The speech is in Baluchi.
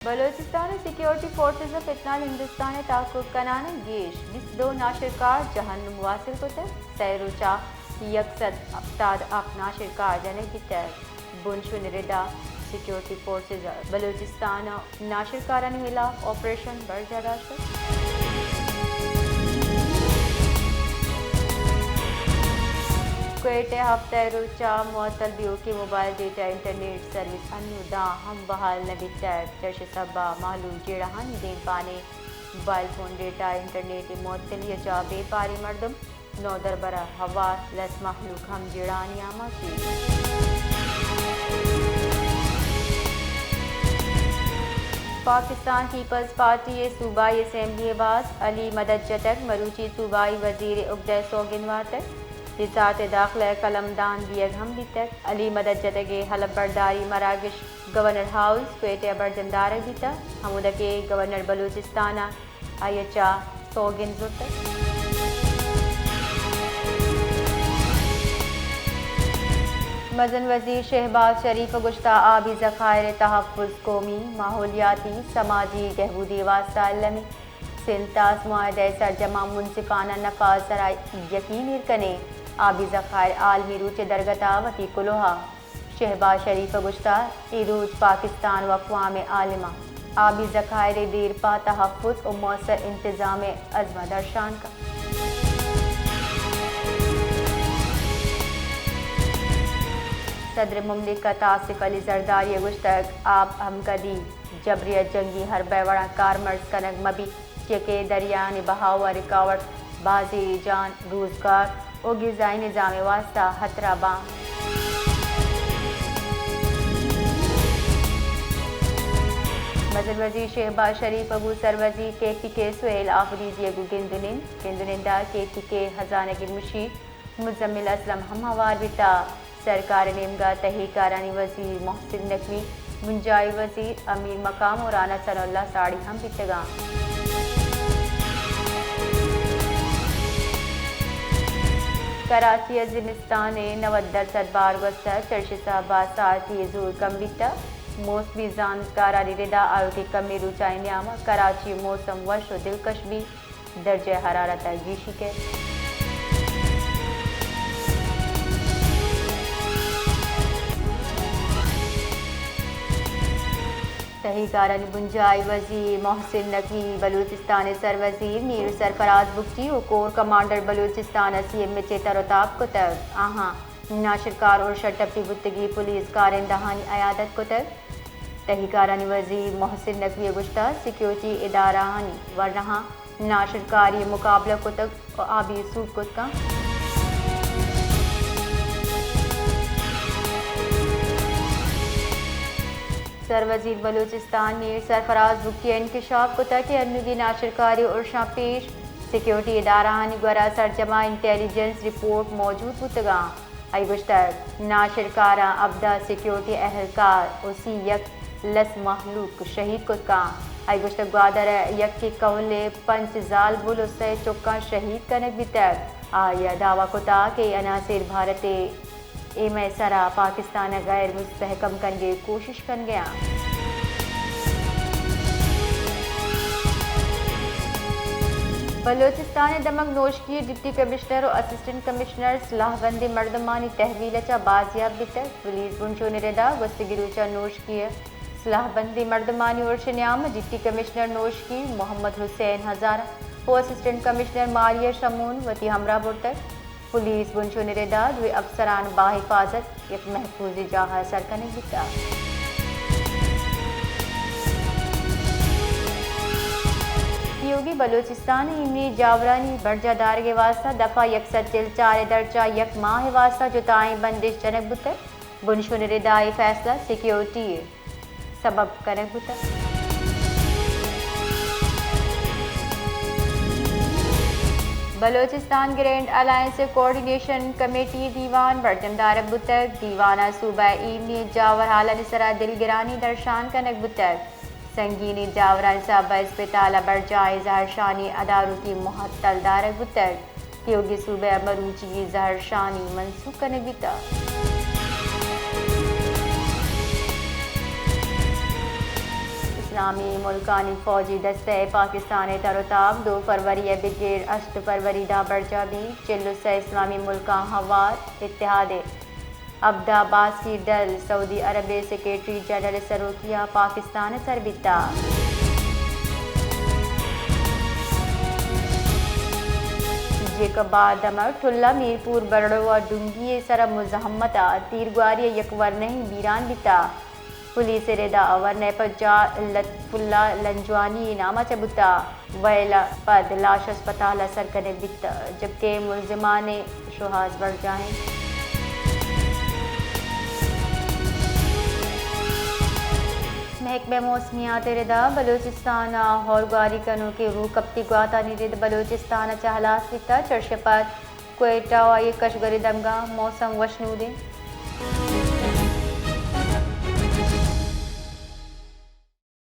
بلوچستان ءَ سیکیورٹی فورسز ءَ پتنال ہندوستان ءِ تحقق کنان ءَ گیش بیست ءُ دو ناشرکار جہنم واصل کتگ۔ سئے روچ ءَ یک سد ہپتاد ءُ ہپت ناشرکار جنگ بیتگ۔ بنشون ردا سیکیورٹی فورسز ءَ بلوچستان ءَ ناشرکارانی ہلاف آپریشن برجاہ داشتگ۔ کوئٹہ ءَ ہفتہ ءِ روچ ءَ معطل بیوکیں موبائل ڈیٹا انٹرنیٹ سروس انوں داں ہم بحال نہ بیتگ۔ چرش ءِ سبب ءَ مہلوک جیڑہانی دیمپان ایں۔ موبائل فون ڈیٹا انٹرنیٹ ءِ معطلی ءَ چہ بے پاریں مردم نودربر ءَ ہوار، لس مہلوک ہم جیڑہانی آماچ ایں۔ پاکستان پیپلز پارٹی ءِ صوبائی اسمبلی ءِ باسک علی مدد جتگ، مروچی صوبائی وزیر ءِ اگدہ ءِ سوگند وارتگ۔ وزارت داخلہ ءِ قلم دان دیگ ہم بیتگ۔ علی مدد جتگ ءِ حلف برداری مراگش گورنر ہاؤس کوئٹہ ءَ برجم دارگ بیتگ، ہمودا کہ گورنر بلوچستان ءَ آئی ءَ چہ سوگند زرتگ۔ مزن وزیر شہباز شریف ءَ گوشتگ، آبی ذخائر ءِ تحفظ قومی، ماحولیاتی، سماجی گہبودی ءِ واستہ المی۔ سندھ طاس معاہدہ ءِ سرجماں منصفانہ نفاذ ءِ سرا یقین ایر کنیں۔ آبی ذخائر عالمی روچ ءِ درگت ءَ وتی کلوہ ءَ۔ شہباز شریف ءَ گوشتگ، اے روچ پاکستان ءُ اقوام عالم ءَ آبی ذخائر ءِ دیرپا تحفظ ءُ موثر انتظام ءِ عزم ءَ درشان کنت۔ صدر مملکت آصف علی زرداری ءَ گوشتگ، آب ہمکدی جبری ءُ جنگی حربہ ءِ وڑا کارمرز کنگ مہ بیت، چیاکہ دریایانی بہاؤ ءَ رکاوٹ بازیں جان، روزگار ءُ غذائی نظام ءِ واستہ ہترہ باں۔ مزن وزیر شہباز شریف ءَ گوں سروزیر کے پی کے سہیل آفریدی ءَ گوں گند ءُ نند، گند ءُ نند ءَ کے پی کے ءِ ہزانگیں مشیر مزمل اسلم ہم ہوار بیتگ۔ سرکار ءِ نیمگ ءَ تہی کارانی وزیر محسن نقوی، بنجاہی وزیر امیر مقام ءُ رانا ثناء اللہ ساڑی ہم بیتگ اَنت۔ کراچی ءَ زمستان ءِ نود درسد بار گوستگ، چرشی ءِ سبب ءَ سارتی ءِ زور کم بیتگ۔ موسمی زانتکارانی ردا آیوکیں کمیں روچانی نیام ءَ کراچی ءِ موسم وش ءُ دلکش بیت۔ درجہ حرارت ءَ گیشی کیت۔ تہی کارانی بنجاہی وزیر محسن نقوی، بلوچستان ءِ سروزیر میر سرفراز بگٹی ءُ کور کمانڈر بلوچستان ءَ سی ایم ایچ ءِ تر ءُ تاب کتگ۔ آہاں ناشرکار ارش ءَ ٹپی بوتگیں پولیس کارندہانی عیادت کتگ۔ تہی کارانی وزیر محسن نقوی ءَ گوشتگ، سیکیورٹی ادارہانی ورناہاں ناشرکاری ءِ مقابلہ کتگ ءُ آبی سوب کت کنت۔ سروزیر بلوچستان میر سرفراز بگٹی ءَ انکشاف کتگ کہ انوگیں ناشرکاری ارشاں پیش سیکیورٹی ادارہانی گورا سرجمیں انٹیلیجنس رپورٹ موجود بوتگ اَنت۔ آئی ءَ گوشتگ، ناشرکاراں ہبدہ سیکیورٹی اہلکار ءُ سی یک لس مہلوک شہید کت کنت۔ آئی ءَ گوشتگ، گوادر ءَ یکے کہول ءِ پنچ زالبول ءُ سئے چکاں شہید کنگ بیتگ۔ آئی ءَ دعوی کتگ کہ اے عناصر بھارت ءِ ایم ءِ سرا پاکستان ءَ غیر مستحکم کنگ ءِ کوشش کنگ ءَ اَنت۔ بلوچستان ءِ دمگ نوشکی ءِ ڈپٹی کمشنر ءُ اسسٹنٹ کمشنر سلاہ بندیں مردمانی تحویل ءَ چہ بازیاب بیتگ۔ پولیس بنشون ءِ ردا گوستگیں روچ ءَ نوشکی ءِ سلاہ بندیں مردمانی ارش ءِ نیام ءَ ڈپٹی کمشنر نوشکی محمد حسین ہزارہ ءُ اسسٹنٹ کمشنر ماریا شمون وتی ہمراہ برتگ۔ پولیس بنشون ءِ ردا دوئیں افسران باحفاظت یک محفوظیں جاہ ءَ سر کنگ بیتگ۔ تیوگیں بلوچستان ءِ ایمنی جاورانی برجاہ دارگ ءِ واستہ دفعہ یک سد چل چار ءِ درچ ءَ یک ماہ ءِ واستہ جتائیں بندش جنگ بوتگ۔ بنشون ءِ ردا اے فیصلہ سیکیورٹی ءِ سبب کنگ بوتگ۔ بلوچستان گرینڈ الائنس ءِ کوآرڈینیشن کمیٹی ءِ دیوان برجم دارگ بوتگ۔ دیوان ءَ صوبہ ءِ ایمنی جاور حالانی سرا دلگرانی درشان کنگ بوتگ۔ سنگینیں جاورانی سبب ءَ اسپتال ءَ برجاہیں زہرشانی ادارکی معطل دارگ بوتگ۔ تیوگیں صوبہ ءَ مروچیگیں زہرشانی منسوخ کنگ بیتگ۔ اسلامی ملکانی فوجی دستہ ءِ پاکستان ءِ تر ءُ تاب، دو فروری ءَ بگر ہشت فروری داں برجاہ بیت، چل ءُ سئے اسلامی ملکاں ہوار، اتحاد ابدا عباسی ڈل سعودی عرب ءِ سیکرٹری جنرل ءِ سروکی ءَ پاکستان ءَ سر بیتگ۔ جیکب ءِ دمگ ٹلہ میرپور برڑو ءِ ڈونگی ءِ سر ءَ مزاحمت ءَ تیرگواری ءَ یک ورنہے بیران بیتگ۔ پولیس ءِ رد ءَ ورنہ ءِ پجار لطف اللہ لنجوانی ءِ نام ءَ چہ بوتگ۔ ویل ءَ پد لاش اسپتال ءَ سر کنگ بیتگ، جبکہ ملزمان ءِ شوہاز برجاہ اِنت۔ محکمہ موسمیات ءِ رد ءَ بلوچستان ءَ ہورگواری کنوکیں روکپتی گواتانی رد بلوچستان ءَ چہ ہلاس بیتگ۔ چرشپت، کوئٹہ ءُ آئی ءِ کشگریں دمگاں موسم وشنود اِنت۔